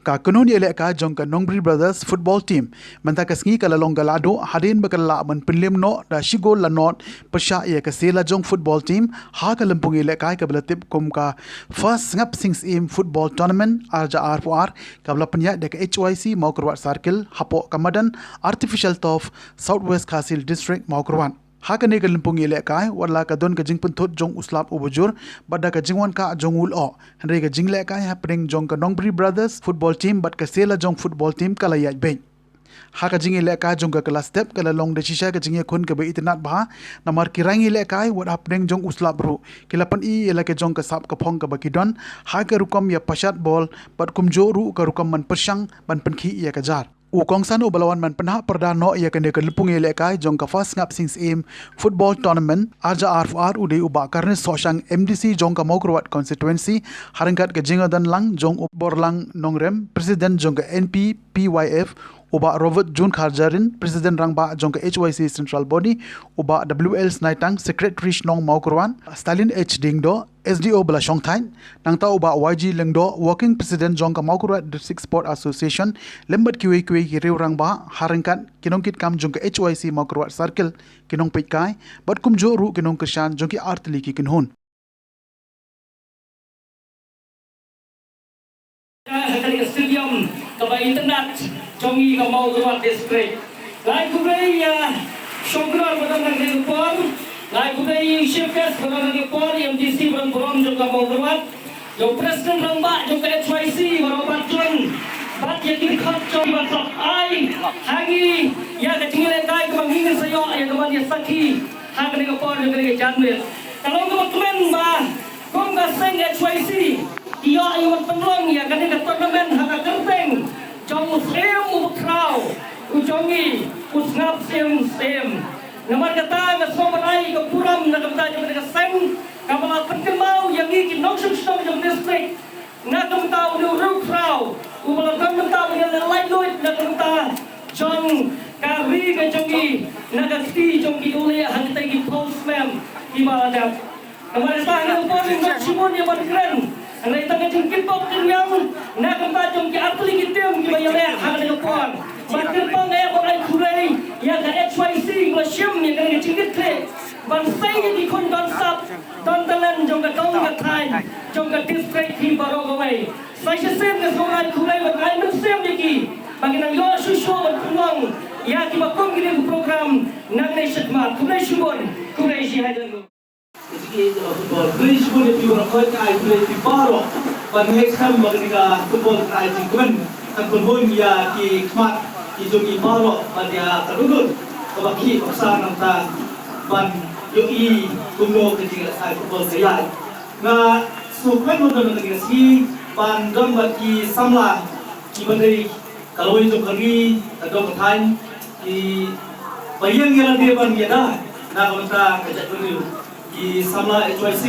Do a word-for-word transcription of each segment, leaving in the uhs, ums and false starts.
Ka kynhun ïalehkai jong ka Nongbri Brothers Football Team mynta ka sngi ka la long ka lahduh hadien ba ka la lah ban pynliem noh da shi gol la nod pyrshah ïa ka Selajong Football Team ha ka lympung ïalehkai kaba la tip kum ka First Sngap Sing Syiem Football Tournament ar hajar arphew ar, kaba la pynïaid da ka H Y C Mawkyrwat Circle hapoh ka madan Artificial Turf, South West Khasi Hills District, Mawkyrwat. Ha kane ka lympung ïalehkai, wat la ka don ka jingpynthut jong u slap u bujur bad da ka jingwan kah jong u lyoh, hynrei ka jinglehkai hapdeng jong ka Nongbri Brothers Football Team bad ka Selajong Football Team ka la ïaid beit. Ha ka jingïalehkai jong ka kala step ka la long da shisha ka jingïakhun kaba itynnad bha, namar ki rangïalehkai wat hapdeng jong u slap ruh ki la pyni ïa la ka jong ka sap ka phong kaba ki don ha ka rukom ïa pashat bol bad kumjuh ruh ka rukom ban pyrshang ban pynkhih ïa ka jar. U kongsan uba la wan ban pynhap pyrda noh ïa kane ka lympung ïalehkai jong ka First Sngap Sing Syiem Football Tournament ar hajar arphew ar u dei u Bah Karnis Sohshang, M D C jong ka Mawkyrwat Constituency, ha ryngkat ka jingïadon lang jong u Borlang Nongrem, President jong ka N P P Y F, u Bah Robert June Kharjarin, President Rangbah jong ka H Y C Central Body, u Bah W L Snaitang, Secretary Shnong Mawkyrwat, Stalin H Diengdoh, S D O ba la shongthait, nangta u Bah Y G Lyngdoh, Working President jong ka Mawkyrwat District Sport Association, lem bad kiwei kiwei ki riew rangbah, ha ryngkat ki nongkitkam jong ka H Y C Mawkyrwat Circle, ki nongpeitkai bad kumjuh ruh ki nongkyrshan jong ki artylli ki kynhun. Ha kane ka stadium kaba itynnad jong ngi ka Mawkyrwat District. Nga ai khublei ïa u Shongknor ba don ha kane ka por. Nga ai khublei ïa u Chief Guest ba don ha kane ka por, ïa u M D C ba don burom jong ka Mawkyrwat, ïa u President Rangbah jong ka H Y C baroh pat jong, bad ïa ki dkhot jong ba sop ai ha ngi ïa ka jingïalehkai kaba ngi ngin sa ïoh ïa ka ban ïa sakhi ha kane ka por jong kane ka janmiet. Ka long kaba kmen ba kum ka seng H Y C ki ïoh ïa ka ban pynlong ïa kane ka tournament ha ka kyrteng jong u Syiem u Bakhraw u jong ngi, u Sngap Syiem Syiem. Namar kata nga sngewbha ban ai ka burom na ka bynta jong kane ka seng kaba la pynkynmaw ïa ngi ki nongshong shnong jong district na ka bynta une u riewkhraw uba la don bynta ban ïaleh laitluid na ka bynta jong ka ri ka jong ngi, na ka kti jong ki dohlieh ha kitei ki phew snem kiba la dep. Namar kata ha kane ka por ngin ym don shibun ïa ban kren, hynrei tang ka jingkitbok kyrwiang na ka bynta jong ki artylli ki tim kiba ïaleh ha kane ka por. Bad kyrpang eh ban ai khublei ïa ka H Y C ba la shim ïa kane ka jingkitkhlieh ban sei ïa ki khun don sap don talent jong ka dong ka thaiñ jong ka district hi baroh kawei. Sa shisien nga sngewbha ban ai khublei bad ai mynsiem ïa ki ba kin nang ïoh shuh shuh ban pynlong ïa kiba kum kine ki program nangne shakhmat. Khublei shibun, khublei shihajar nguh. Khublei shibun ïa phi baroh, nga ai khublei ïa phi baroh. Bad nga ngeit skhem ba kane ka football ka ai jingkmen, kan pynhun ïa ki khmat ki jong ngi baroh bad ïa ka dohnud kaba khih baksa nangta ban ïohi kumno ka jingïalehkai football ka ïaid. Nga sngewkmen ban don ha kane ka sngi ban don bad ki samla kiba dei ka lawei jong ka ri, ka dong ka thaiñ, kiba ïeng ïa lade ban ïada na ka bynta ka jaitbynriew. Ki samla H Y C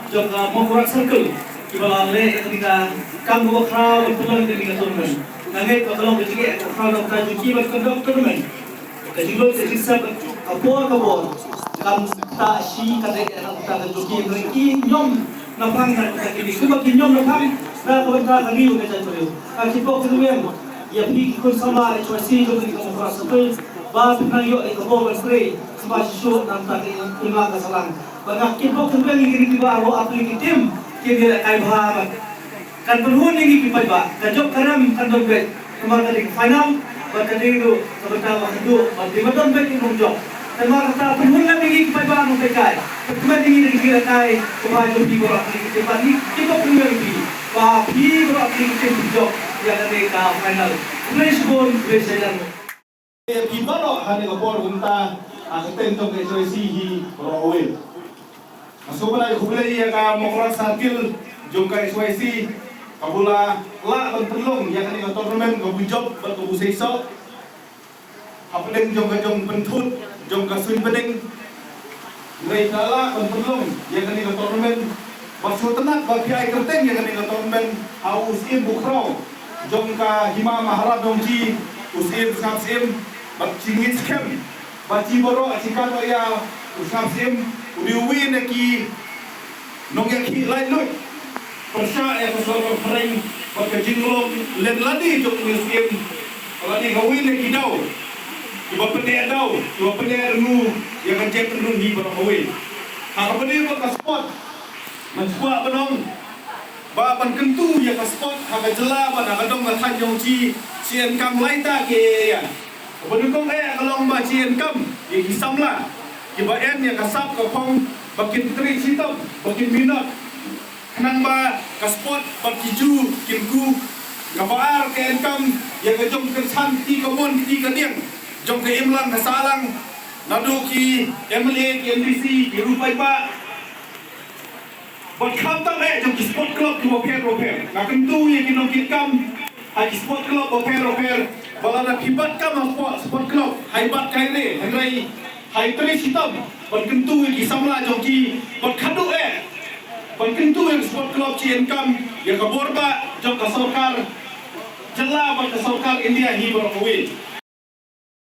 jong ka Mawkyrwat Circle kiba la leh ïa kane ka kam kaba khraw ban pynlong ïa kane ka tournament. Nga ngeit ba ka long ka jingeh kaba khraw na ka bynta jong ki ban conduct tournament. Ka jinglut ka jingsep ka por ka por kam ta shi ka dei ka ta ka jong ki, hynrei ki ñiom naphang na ka bynta kine, kumba ki ñiom naphang na ka bynta ka ri bad ka jaitbynriew. Nga kitbok kyrwiang ïa phi ki khun samla H Y C jong ka Mawkyrwat Circle ba phin nang ïoh ïa ka bor ban trei sngewbha shisha na ka bynta ka imlang ka sahlang. Bad nga kitbok kyrwiang ïa kine kiba arphew artylli ki tim kin ïalehkai bha bad kan pynhun ïa ngi ki paidbah. Ka jop ka rem kan don beit namar ka dei ka final bad ka dei ruh ka bynta ba kynduh bad dei ba don beit ki nongjop. Namar kata pynhun lem ïa ngi ki paidbah nongpeit kai, pynkmen ïa ngi da ka jingïalehkai kaba jop ïa phi baroh artylli ki tim bad ngi kitbok kyrwiang ïa phi ba phi baroh artylli ki tim phin jop ïa kane ka final. Khublei shibun, khublei shihajar nguh. Ïa phi baroh ha kane ka por kumta ha ka kyrteng jong ka H Y C hi baroh kawei. Nga sngewbha ban ai khublei ïa ka Mawkyrwat Circle jong ka H Y C kaba la lah ban pynlong ïa kane ka tournament kaba jop bad kaba seisoh hapdeng jong ka jingpynthut jong ka suiñ bneng. Hynrei ka la lah ban pynlong ïa kane ka tournament. Bad sngewtynnat ba phi ai kyrteng ïa kane ka tournament ha u Syiem Bakhraw jong ka Hima Maharaj Dongki, u Syiem Sngap Syiem, bad nga ngeit skhem ba phi baroh phi kwah ïa u Sngap Syiem, u dei uwei na ki nongïakhih laitluid pyrshah ïa ka sorkar phareng Bad ka jinglong lem lade jong u Syiem, lane kawei na ki daw kiba pyneh daw, kiba pyneh rngu ïa ka jaitbynriew hi baroh kawei. Ha kaba ïadei bad ka sport, nga kwah ban ong ba ban kyntu ïa ka sport ha ka jylla bad ha ka dong ka thaiñ jong ngi, shu ïa kam lai ta ki ïa. Kaba nyngkong eh ka long ba shu ïa kam ïa ki samla kiba en ïa ka sap ka phong ba kin trei shitom, ba kin minot. Khnang ba ka sport bad ki ju kin kiew. Kaba ar ka ïa kam ïa ka jong ka san ti ka mon ti ka diang jong ka imlang ka sahlang, naduh ki M L A, ki M D C, ki rupai ba. Bad khamtam eh jong ki sport club kiba pher ba pher. Nga kyntu ïa ki nongkitkam ha ki sport club ba pher ba pher ba lada ki bat kam ha sport, sport club, hynrei bat kai re, hynrei hynrei shitom ban kyntu ïa ki samla jong ki, ban kyntu eh ban kyntu ïa ki sport club shu ïa kam ïa ka bor ba jong ka sorkar jylla bad ka sorkar India hi baroh kawei.